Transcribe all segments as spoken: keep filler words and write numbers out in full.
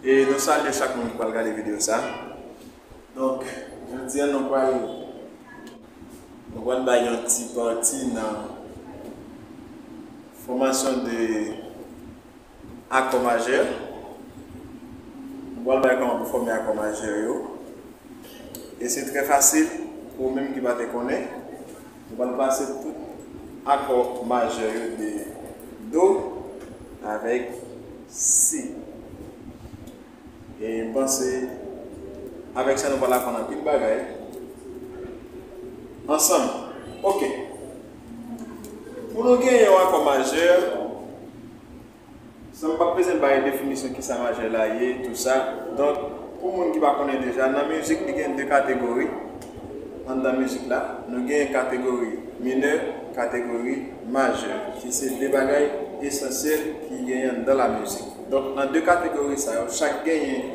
E nou salye chak moun ki pral gade videyo sa. Donk, jodi a nou pral nou pral bay yon ti pati nan fòmasyon de akò majè. Nou pral bay kòman pou fòme akò majè yo. E se trè fasil pou ou menm ki pa te konnen. Nou pral pase tout akò majè yo de do avèk si. E m panse avèk sa nou pral aprann anpil bagay ansanm. Ok. Pou nou gen yon akò majè, san m p ap bezwen bay definisyon kisa majè la ye, tou sa. Donk, pou moun ki pa konnen deja, nan mizik li gen de kategori. Anndan mizik la, nou gen kategori minè, kategori majè, ki se de bagay esansyèl ki genyen anndan la mizik. Donk, nan de kategori sa yo, chak genyen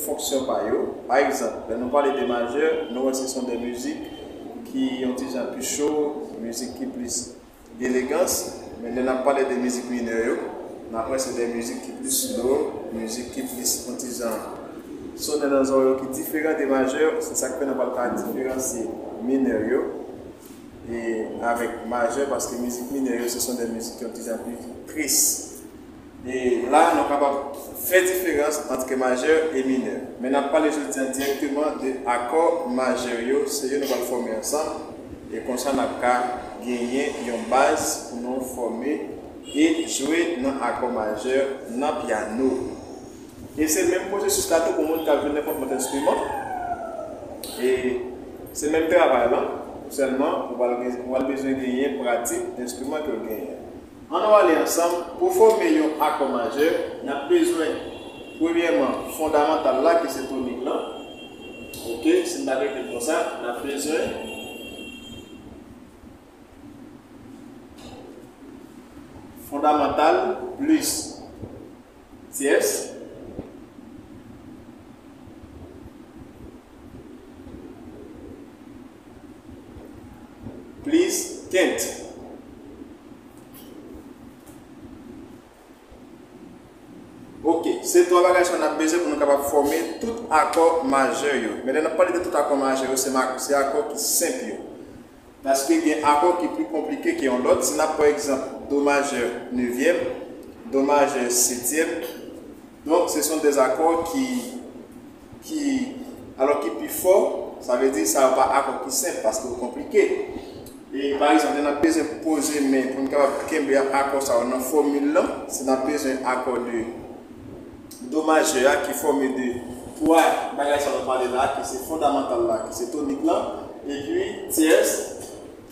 fonksyon pa yo. Pa egzanp, lè nou pale de majè, nou wè se son de mizik ki yon ti jan pi cho, mizik ki plis elegans, men lè n ap pale de mizik minè yo, n ap wè se de mizik ki plis slow, mizik ki plis yon ti jan sonnen nan zòrèy yo ki diferan de majè, se sa k fè n ap pral ka diferansye minè yo e avèk majè, paske mizik minè yo se son de mizik ki yon ti jan pi tris. E la, nou kapab fè diferans ant majè e minè. Men n ap pale jodi a dirèkteman de akò majè yo, se yo nou pral fòme ansanm, e konsa n ap ka genyen yon baz pou nou fòme e jwe nan akò majè nan pyano. E se menm pwosesis la tou pou moun k ap jwe nenpòt lòt enstriman. E se menm travay lan, sèlman ou pral gen, ou pral bezwen genyen pratik enstriman ke w genyen. Ann nou ale ansanm. Pou fòme yon akò majè, n ap bezwen, premyèman, fondamantal la, ki se tonik lan. Ok, si n ta rete konsa, n ap bezwen fondamantal plis tyès plis kent. Ok, se twa bagay sa n ap bezwen pou nou kapab fòme tout akò majè yo. Men lè n ap pale de tout akò majè yo, se ma-, se akò ki senp yo. Paske gen akò ki pi konplike ke yon lòt. Si n ap pran egzanp do majè nevyèm, do majè setyèm, donk se son de akò ki, ki, alò ki pi fò, sa vle di sa yo pa akò ki senp paske yo konplike. E pa egzanp, lè n ap bezwen poze men pou n kapab kenbe akò sa yo nan fòmil lan, si n ap bezwen akò de do majè a ki fòme de twa bagay sa nou pale la, ki se fondamantal la, ki se tonik lan, epi tyès,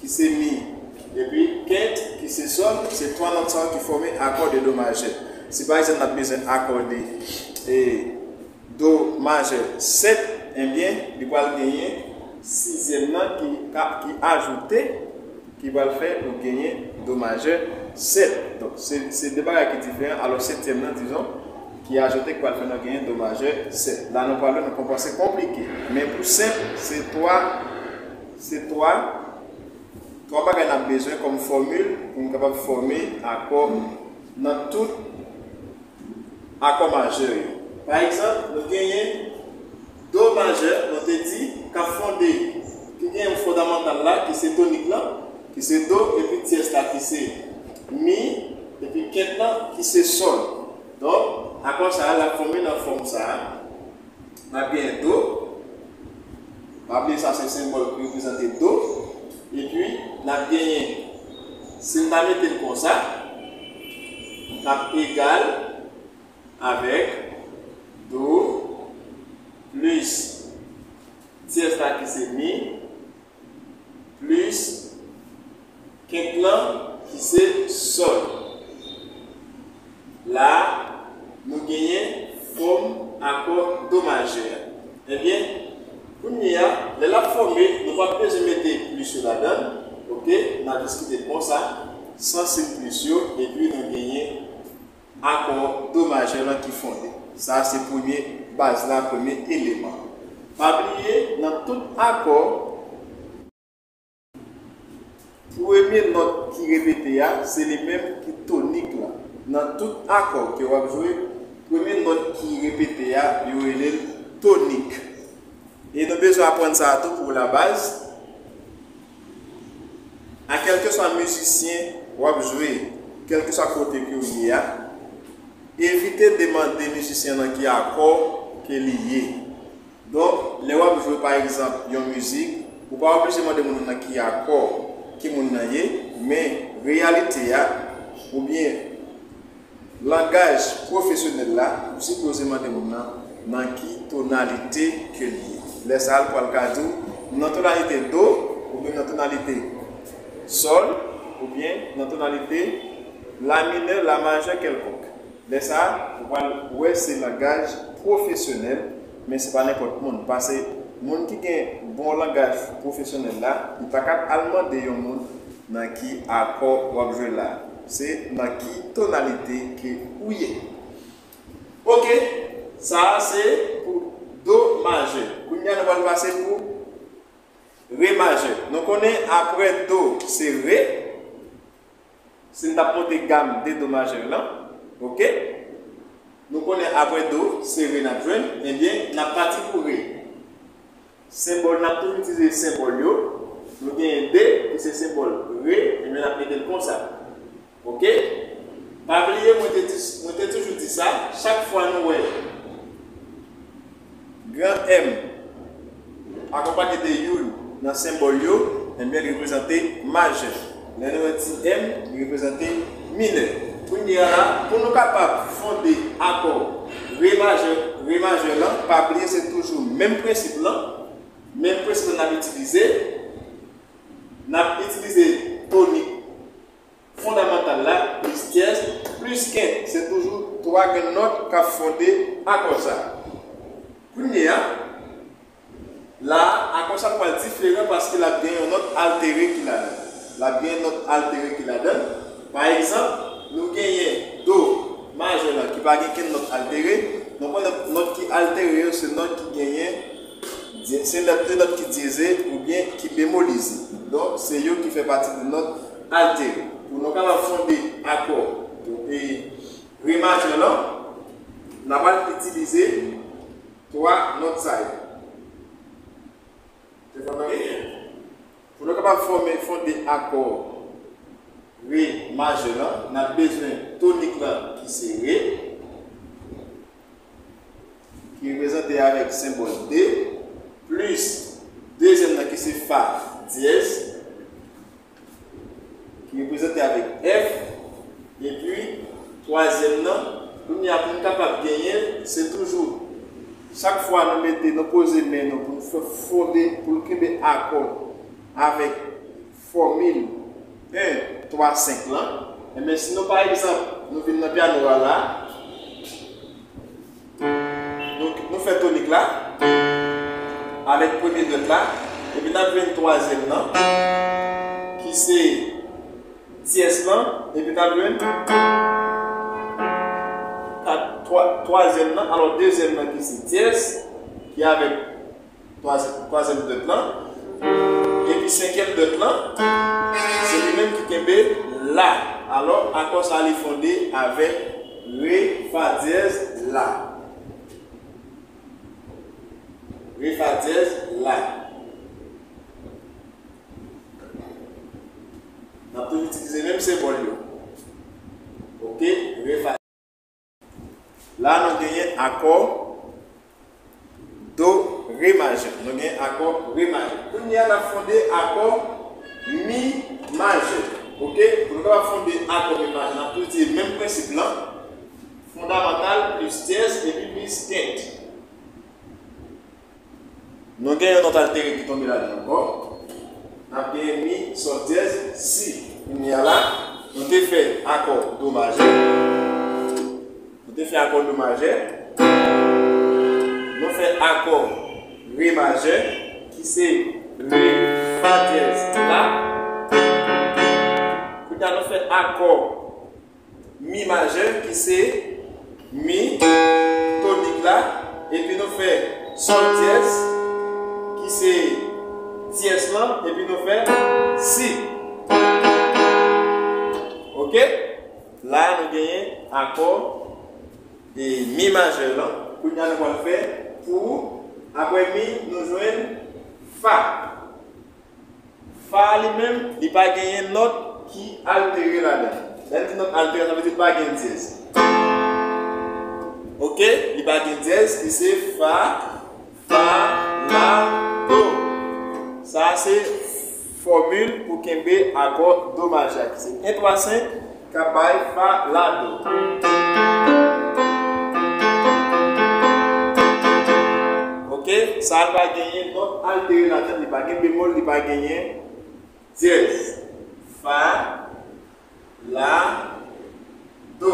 ki se mi, epi kent, ki se sòl, se twa nòt sa yo ki fòme akò de do majè. Si pa egzanp n ap bezwen akò de, e, do majè sèt, ebyen, li pral genyen sizyèm nan ki, ka, ki ajoute, ki pral fè nou genyen do majè sèt. Donk, se, se de bagay ki diferan. Alò, setyèm nan, dizon, ki ajoute, ki pral fè nou genyen do majè sèt. La, nou pral wè, nou konprann se konplike. Men pou senp, se twa, se twa, twa bagay n ap bezwen kòm fòmil pou nou kapab fòme akò nan tout akò majè yo. Pa egzanp, nou genyen do majè, nou te di, k ap fonde, ki genyen fondamantal la, ki se tonik lan, ki se do, epi tyès la, ki se mi, epi kent lan, ki se sòl. Donk, akò sa a, l ap fòme nan fòm sa a. N ap genyen do. Pa bliye sa se senbòl ki reprezante do. Epi, n ap genyen, si n ta mete l konsa, l ap egal avèk do plis tyès la ki se mi, plis kent lan ki se sòl. La, nou genyen fòm akò do majè a. Ebyen, kounye a, lè l ap fòme, nou p ap bezwen mete plis yo ladan l, ok? N a jis kite l konsa, san siy plis yo, epi nou genyen akò do majè lan ki fonde. Sa a se premye baz la, premye eleman. Pa bliye, nan tout akò, premye nòt ki repete a, se li menm ki tonik lan. Nan tout akò ke w ap jwe, Premye nòt ki repete a, yo rele l tonik. E nou bezwen aprann sa a tou pou labaz. A kèlkeswa mizisyen w ap jwe, kèlkeswa kote ke w ye a, evite demande mizisyen nan ki akò ke li ye. Donk, lè w ap jwe, pa egzanp, yon mizik, ou pa oblije mande moun nan nan ki akò ke moun nan ye, men reyalite a, oubyen langaj pwofesyonèl la, ou sipoze mande moun nan nan ki tonalite ke li ye. Lè sa a, l pral ka di w nan tonalite do, oubyen nan tonalite sòl, oubyen nan tonalite la minè, la majè kèlkonk. Lè sa a, ou pral wè se langaj pwofesyonèl, men se pa nenpòt moun. Paske moun ki gen bon langaj pwofesyonèl la, li pa ka al mande yon moun nan ki akò w ap jwe la. Se nan ki tonalite ke ou ye. Oke, sa a se pou do majè. Kounye a, nou pral pase pou re majè. Nou konnen apre do, se re. Si n t ap monte gam de do majè lan, oke? Nou konnen apre do, se re n ap jwenn, ebyen, n ap pati pou re. Senbòl, n ap toujou itilize senbòl yo. Nou genyen de, ki se senbòl re, ebyen, n ap mete l konsa. Oke? Pa bliye, mwen te di, mwen te toujou di sa, chak fwa nou wè gran M akonpanye de youn nan senbòl yo, ebyen, li reprezante majè. Lè nou wè ti M, li reprezante minè. Kounye a la, pou nou kapab fonde akò re majè, re majè lan, pa bliye se toujou menm prensip lan, menm prensip lan n ap itilize, n ap itilize tonik fondamantal la, plis dyèz, plis kent. Se toujou twa grenn nòt k ap fonde akò sa. Kounye a, la a, akò sa pral diferan paske l ap gen yon nòt altere ki ladan. L ap gen yon nòt altere ki ladan. Pa egzanp, nou genyen do majè la ki pa gen kenn nòt altere. Donk, nòt ki altere yo, se nòt ki genyen, se nòt, se nòt ki dyeze oubyen ki bemolize. Donk, se yo ki fè pati de nòt altere. Pou nou kapab fonde akò, e, re majè lan, n ap al itilize twa nòt sa yo. Se konsa l ye. Pou nou kapab fòme, fonde akò re majè lan, n ap bezwen tonik lan ki se re, ki reprezante avèk senbòl de, plis dezyèm nan ki se fa dyèz, ki reprezante avèk F, epi twazyèm nan, kounye a pou n kapab genyen, se toujou chak fwa nou mete, nou poze men nou pou n fè fonde, pou n kenbe akò avèk fòmil en, twa, senk lan, enben, si nou, pa egzanp, nou vin nan pyano a la, nou, nou fè tonik la, avèk premye dwèt la, epi n ap jwenn twazyèm nan, ki se dyès lan, epi n ap jwenn kat, twa, twazyèm nan, alò dezyèm nan ki se dyès, ki avèk twazyèm, twazyèm dwèt lan. Epi senkyèm dwèt lan, se li menm ki kenbe la. Alò, akò sa a li fonde avèk re fa dyèz la. Re fa dyèz la. N ap toujou itilize menm senbòl yo. Oke, re fa. La, nou genyen akò do re majè. Nou genyen akò re majè. Kounye a, n ap fonde akò mi majè. Oke? Pou nou kapab fonde akò mi majè, n ap toujou itilize menm prensip lan. Fondamantal plis dyèz epi plis kent. Nou gen yon nòt altere ki tonbe ladan ankò. N ap gen mi, sòl dyèz, si. Kounye a la, nou te fè akò do majè. Nou te fè akò do majè. Nou fè akò re majè, ki se re fa dyèz la. Kounye a, nou fè akò mi majè, ki se mi tonik la, epi nou fè sòl dyèz, ki se dyès lan, epi nou fè si. Oke? La, nou genyen akò e, mi majè lan. Kounye a nou pral fè pou, apre mi, nou jwenn fa. Fa a li menm, li pa genyen nòt ki altere ladan l. Lè n di nòt altere, sa vle di li pa gen dyèz. Oke? Li pa gen dyèz, ki se fa, fa, la, do. Sa a se fòmil pou kenbe akò do majè a, ki se en twa senk, k ap bay fa, la, do. Oke? Sa a pa genyen nòt altere ladan l, li pa gen bemòl, li pa genyen dyèz. Fa, la, do.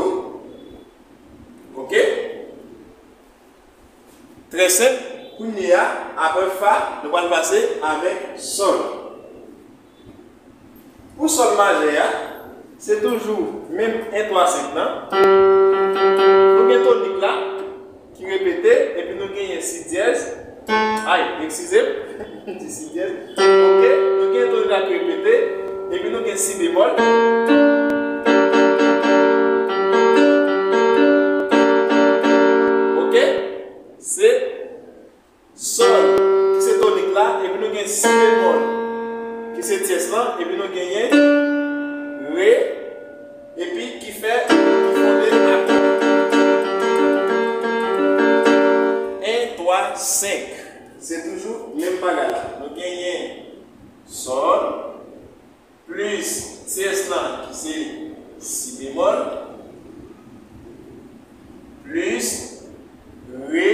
Oke? Trè senp. Kounye a, apre fa, nou pral pase avèk sòl. Pou sòl majè a, se toujou menm en twa senk lan. Nou gen tonik la ki repete, epi nou genyen si dyèz. Ay, eskize m, m di si dyèz. Oke, nou gen tonik la ki repete, epi nou gen si bemòl. Oke, se sòl, ki se tonik la, epi nou gen si bemòl, ki se tyès lan, epi nou genyen re, epi ki fè, ki fonde ak en, twa, senk. Se toujou menm bagay la. Nou genyen sòl, plis tyès lan ki se si bemòl, plis re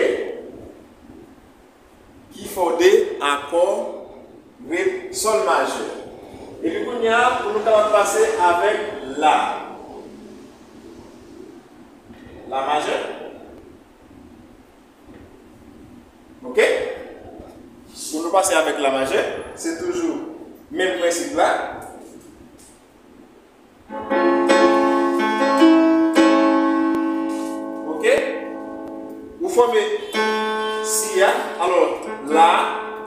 ki fonde akò re sòl majè. Epi kounye a, pou nou kapab pase avèk la. La majè. Oke? Pou nou pase avèk la majè, se toujou menm prensip la. Oke? Ou fòme si a, alò, la,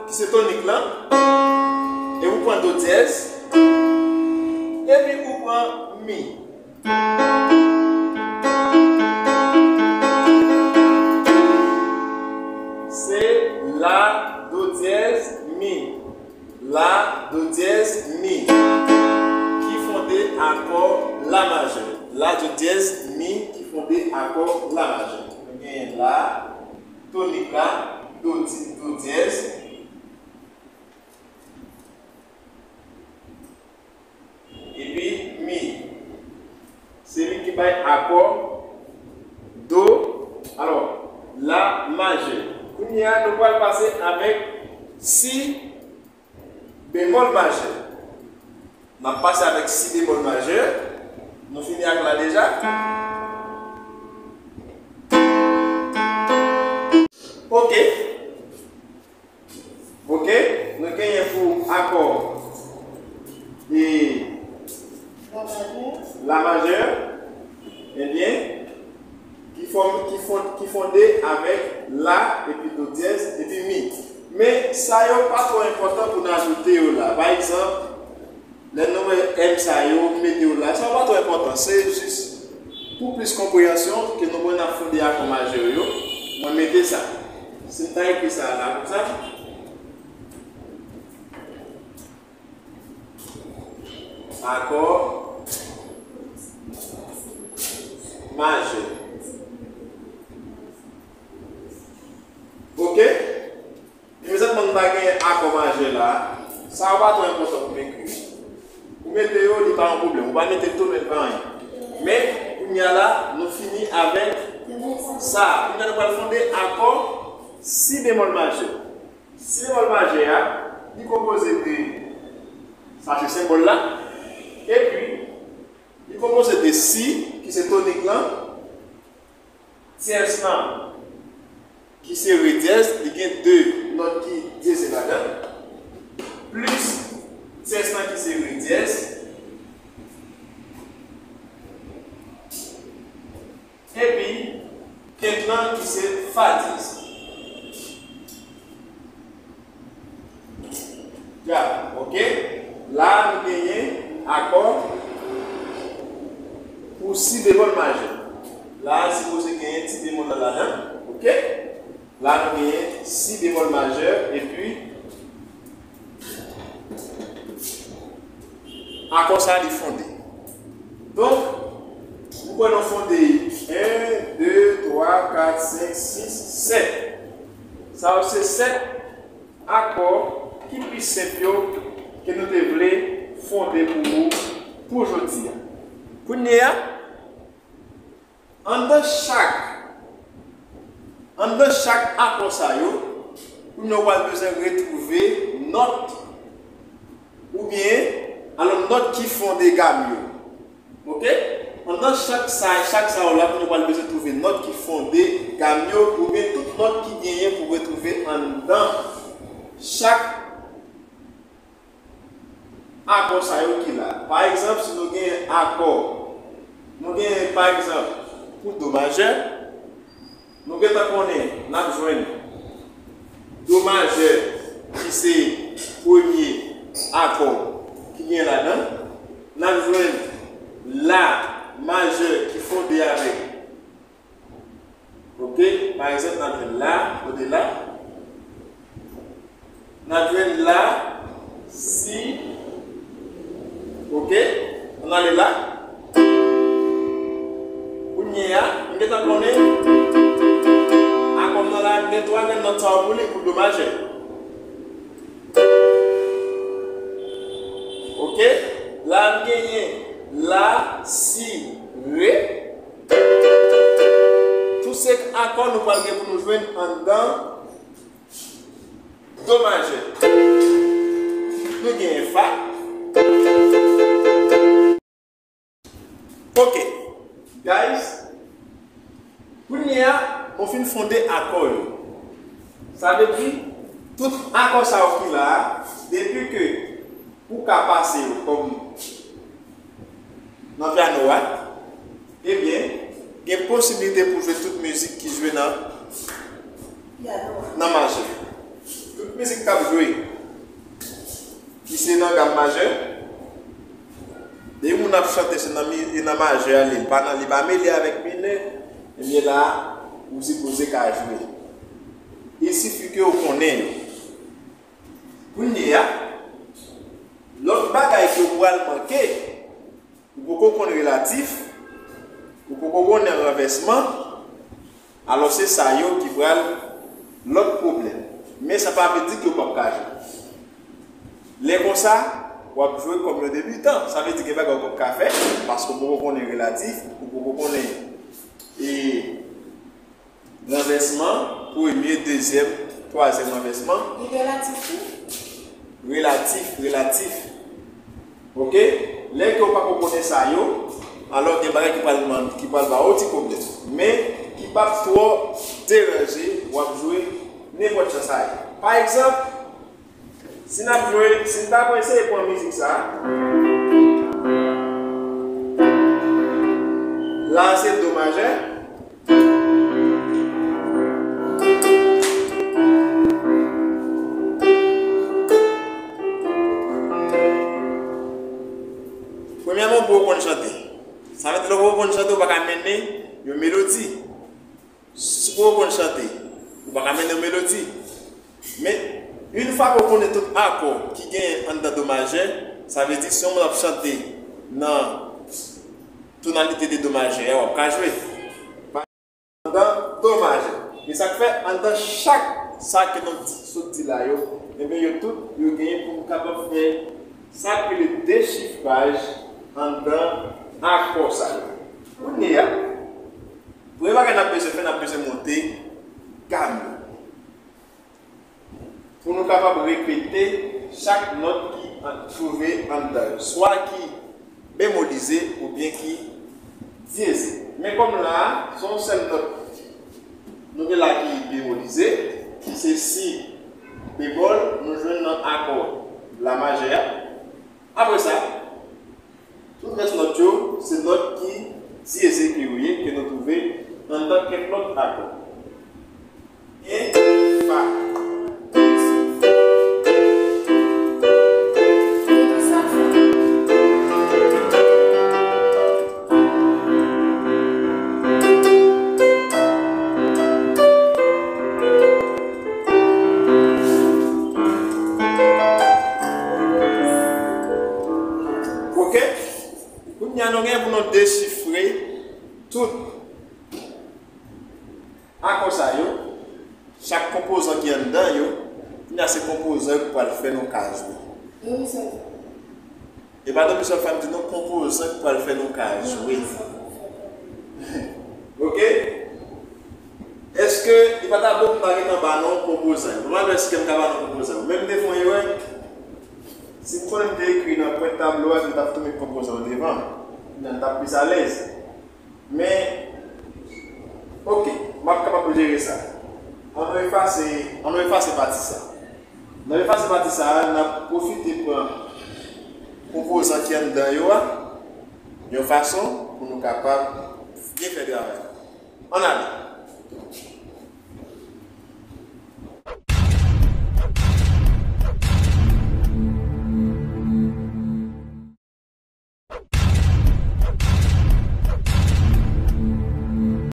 ki se tonik lan, e ou pran do dyèz, epi ou pran mi. Se la, do dyèz, mi. La, do dyèz, mi. Ki fonde akò la majè. La, do dyèz, mi, ki fonde akò la majè. Nou genyen la, tonik la, do di-, do dyèz. Epi mi. Se li ki bay akò do, alò, la majè. Kounye a, nou pral pase avèk si bemòl majè. N ap pase avèk si bemòl majè. Nou fini ak la deja. Oke. Oke, nou genyen pou akò e la majè, ebyen, ki fòm, ki fon-, ki fonde avèk la, epi do dyèz, epi mi. Men, sa yo pa twò enpòtan pou n ajoute yo la. Pa egzanp, lè nou wè m sa yo, m mete yo la, sa yo pa twò enpòtan. Se jis pou plis konpreyansyon ke nou konn ap fonde akò majè yo, mwen mete sa. Si m ta ekri sa la konsa, akò majè. Oke? Prezantman, nou pa gen akò majè la. Sa yo pa twò enpòtan pou m ekri. Ou mete yo, li pa yon pwoblèm. Ou pa mete l tou, men l pa anyen. Men, kounye a la, nou fini avèk sa. Kounye a, nou pral fonde akò si bemòl majè. Si bemòl majè a, li konpoze de, sa se senbòl la, epi li konpoze de si, ki se tonik lan, tyès lan, ki se re dyèz, li gen de nòt ki dyeze ladan l, plis tyès lan ki se re dyèz, epi kent lan ki se fa dyèz. Ya, oke. La, nou genyen akò pou si bemòl majè. La, sipoze genyen ti bemòl la ladan, oke? La, nou genyen si bemòl majè, epi akò sa a li fonde. Donk, nou pran nou fonde en, de, twa, kat, senk, sis, sèt. Sa yo se sèt akò ki pi senp yo ke nou te vle fonde pou ou pou jodi a. Kounye a, anndan chak, anndan chak akò sa yo, kounye a w pral bezwen retwouve nòt oubyen, alò, nòt ki fonde gam yo. Oke? Anndan chak sa, chak sa yo la, kounye a w pral bezwen twouve nòt ki fonde gam yo oubyen tout nòt ki genyen pou w retwouve anndan chak akò sa yo ki la. Pa egzanp, si nou gen akò, nou gen, pa egzanp, pou do majè, nou gentan konnen n ap jwenn do majè ki se premye akò ki gen ladan. N ap jwenn la majè ki fonde avèk Oke, pa egzanp, n ap jwenn la, kote la. N ap jwenn la, si. Oke, ann ale la. Kounye a, m gentan konnen akò m nan la, m gen twa grenn nòt sa yo pou li, pou do majè. Oke, la m genyen la, si, re. Tout se akò nou pral gen pou nou jwenn anndan do majè. Nou genyen fa. Ok, guys, kounye a, nou fin fonde akò yo. Sa vle di, tout akò sa yo ki la a, depi ke ou ka pase yo kòm nan pyano a, ebyen, gen posiblite pou jwe tout mizik ki jwe nan, nan majè. Tout mizik k ap jwe, ki se nan gam majè, depi moun ap chante se nan, mi- e nan majè a li, li pa nan, li pa mele avèk minè, ebyen la, ou sipoze ka jwe. Il sifi ke ou konnen yo. Kounye a, lòt bagay ke ou pral manke, ou poko konn relatif, ou poko konnen ranvèsman, alò se sa yo ki pral lòt pwoblèm. Men sa pa vle di ke ou p ap ka jwe. Lè konsa, w ap jwe kòm yon debitan. Sa vle di gen bagay ou p ap ka fè, paske ou poko konnen relatif, ou poko konnen, e, ranvèsman, premye, dezyèm, twazyèm ranvèsman. Li relatif tou? Relatif, relatif. Oke? Lè ke w pa ko konnen sa yo, alò gen bagay ki pral man- ki pral ba w ti pwoblèm. Men, ki p ap twò deranje, w ap jwe nenpòt jan sa ye. Pa egzanp, si n ap jwe, si n ta pran eseye pran mizik sa a. La a se do majè. Premyèman, pou w konn chante. Sa vle di lè w konn chante, ou pa ka mennen yon melodi. Si w konn chante, ou pa ka mennen yon melodi. Men, yon fwa ke w konnen tout akò ki genyen anndan do majè, sa vle di si yon moun ap chante nan tonalite de do majè a, w ap ka jwe. Anndan do majè. E sa k fè, anndan chak sa ke nou di- sot di la yo, ebyen, yo tout, yo genyen pou nou kapab fè sa k rele dechifraj anndan akò sa yo. Kounye a, premye bagay n ap bezwen fè, n ap bezwen monte gam yo. Pou nou kapab repete chak nòt ki an- twouve anndan yo, swa ki bemolize oubyen ki dyeze. Men kòm la a, se yon sèl nòt nou gen la ki bemolize, ki se si bemòl, nou jwenn nan akò la majè a. Apre sa, tout rès nòt yo, se nòt ki dyeze ke yo ye, ke nou twouve anndan kèk lòt akò. E, fa. Chak konpozan ki anndan yo, kounye a se konpozan yo ki pral fè nou ka jwe. E pa de misyon fè m di nou konpozan ki pral fè nou ka jwe. Ok? Èske li pa ta bon pou m ta gentan ba nou konpozan yo? Mwen menm, èske m ka ba nou konpozan yo? Menm devan yo, si m konnen m te ekri nan pwent tablo a, m t ap tou met konpozan yo devan. Nan m t ap plis alèz. Men, ok, m ap kapab jere sa. Ann nou efase, ann nou efase pati sa. Nan efase pati sa a, n ap pwofite pran konpozan ki anndan yo a, yon fason pou nou kapab byen fè travay. Ann ale.